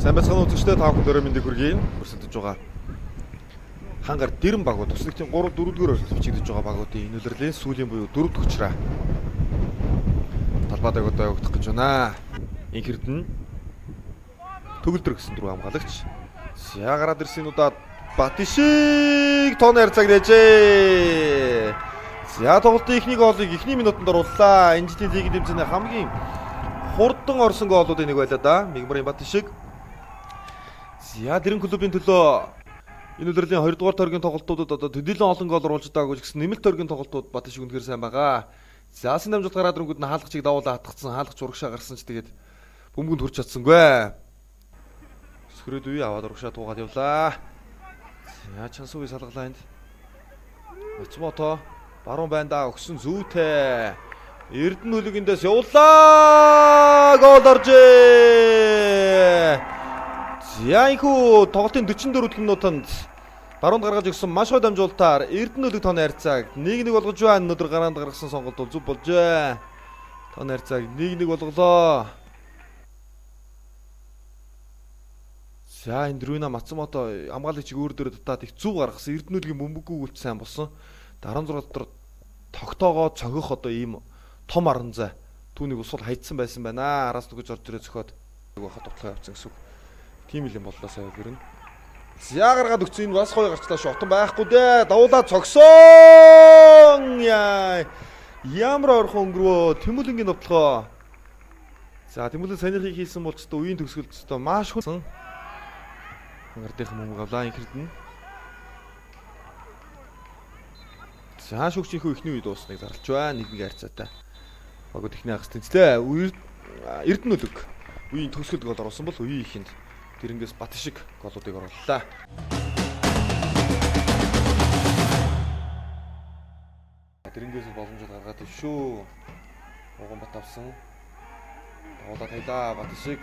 Сайн байцгаана үзэгчдээ, та бүхэнд өрөө мэндийг хүргэе. Өрсөлдөж байгаа хангар дэрэн багууд туслагчийн 3 4 дугаар өрсөлдөж бичигдэж байгаа багуудын энэ улирлын сүүлийн буюу 4 дахь учраа талбай одоо явагдах гэж байна. Инх Эрдэнэ төгөлдөр гэсэн дөрөв хамгаалагч. За гараад ирсэн удаад Батишиг тооны харьцааг нээжээ. За тоглолтын эхний гоолыг эхний минутанд орууллаа. Энэ жилийн лигийн тэмцээний хамгийн хурдан орсон гоолуудын нэг байлаа да. Мигмарын Батишиг. За дэрэн клубын төлөө энэ улирлын 2 дугаар тойргийн тоглолтуудад одоо төдийлөн олон гол оруулж байгаагүй ч гэсэн нэмэлт тойргийн тоглолтууд Батишиг үнэхээр сайн байгаа. За асан дамжуулт гараад ирэнгүүд нь хаалгачийг давуулаа хатгацсан, хаалгач урагшаа гарсан ч тэгээд бөмбөнд хүрч чадсангүй. Өсгөрөөд үе аваад урагшаа туугаад явлаа. За чансуугийн салгалаа энд. Мацмото баруун байндаа өгсөн зүүтэй. Эрдэнэ хөлөгөндөөс явууллаа. Гол оржээ. За инхүү тоглолтын 44 дэх минутанд баруунд гаргаж өгсөн маш гой дамжуулалтаар Эрдэнэ хөлөг тооны харьцааг 1-1 болгож байна. Өнөөдөр гараанд гаргасан сонголт бол зөв болжээ. Тооны харьцааг 1-1 болголоо. За энэ Руна Мацумото хамгаалагчийг өөр дөрөө татаад их зөв гаргасан. Эрдэнэ хөлөгийн бөмбөггүй үлд сайн болсон. 16 дотор тогтоогоо цохих одоо ийм том аран зай түүнийг усул хайцсан байсан байна. Араас нүгэж орж ирээ зөхиод байхад тутлаа явцсан гэсэн үг. Тийм л юм боллоо сая ер нь. За гаргаад өгсөн энэ бас гоё гарчлаа шүү. Отон байхгүй дээ. Давуулаад цогсон. Яа. Ямар орхон өнгөрвөө. Тэмүүлэнгийн довтлогоо. За Тэмүүлэн саяныхыг хийсэн бол ч үеийн төгсгөлд ч маш хүнсэн. Хангардынхан мөнгө авлаа инх Эрдэнэ. За шүүгчийнхөө эхний үе дуусныг зарлж байна. Нэг нэг харьцаатай. Багууд эхний хагас тэнцлээ. Эрдэнэ хөлөг үеийн төгсгөлд гол оруулсан бол үеийн ихэнд Тэрэнгээс Батишиг голуудыг орууллаа. Тэрэнгээс боломжтой гаргаад ив шүү. Уган бат авсан. Давуулаад хайлаа Батишиг.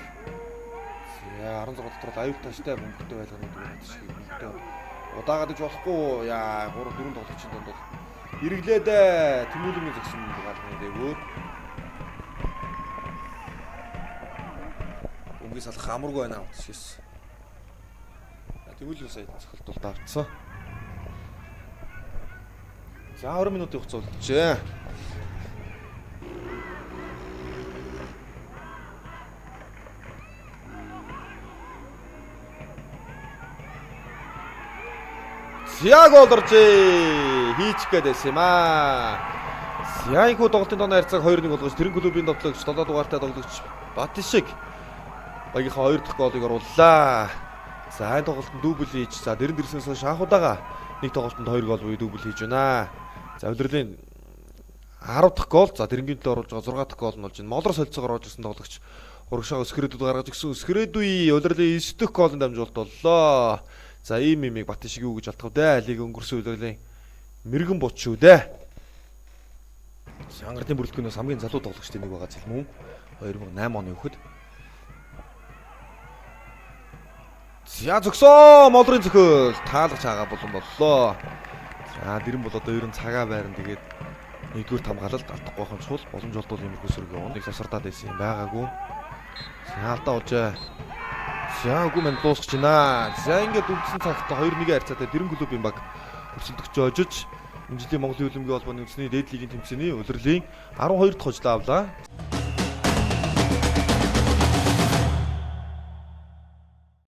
За 16 дотор аюул таштай бөмбөгтэй байлгах нэг Батишиг бөмбөгтэй удаагаад иж болохгүй. Яа 3 4 тоглогчийн дунд бол эргэлээд Тэмүүлэнгийн зогсон бөмбөг алганы дээгүүр. Бөмбөгийг салах амаргүй байна Батишигээс. Тэмүүлэн сая цохилт бол давтсан. За 20 минутын хугацаа үлджээ. За гол оржээ. Хийчих гээд байсан юм аа. За инхүү тоглолтын тооны харьцааг 2-1 болгож тэрэн клубын довтлогч 7 дугаартай тоглогч Батишиг багийнхаа 2 дахь голыг орууллаа. За энэ тоглолтод дубль хийж, за дэрэн дэрснээс хойш анх удаага нэг тоглолтод 2 гол буюу дубль хийж байна. За улирлын 10 дахь гол, за дэрэнгийн төлөө оруулж байгаа 6 дахь гол нь болж байна. Молор солилцоогоор орж ирсэн тоглогч урагшаа өсгөрөөдүүд гаргаж өгсөн. Өсгөрөөд үе улирлын 9 дахь голын дамжуулалт боллоо. За ийм имийг Батишиг юу гэж алдах вэ? Лиг өнгөрсөн улирлын мэрэгэн бут шүү дээ. Хангардын бүрэлдэхүүнээс хамгийн залуу тоглогчдын нэг байгаа Зэлмүн 2008 оны хүүхэд. За зөксөө молрын зөхөл таалгаж байгаа болон боллоо. За дэрэн бол одоо ер нь цагаа байрна тэгээд нэгдүгээр хамгаалалт алдахгүй байх нь чухал. Боломж олдвол иймэрхүү сөрөг явна. Нэг завсардаад байсан юм байгаагүй. За алдаа болжээ. За үгүй мэн дуусгаж байна. За ингээд үндсэн цагт 2-1 харьцаатай дэрэн клубын баг өрсөлдөгч очиж энэ жилийн Монголын хөлбөмбөгийн холбооны үндэсний дээд лигийн тэмцээний улирлын 12 дахь хожлоо авлаа.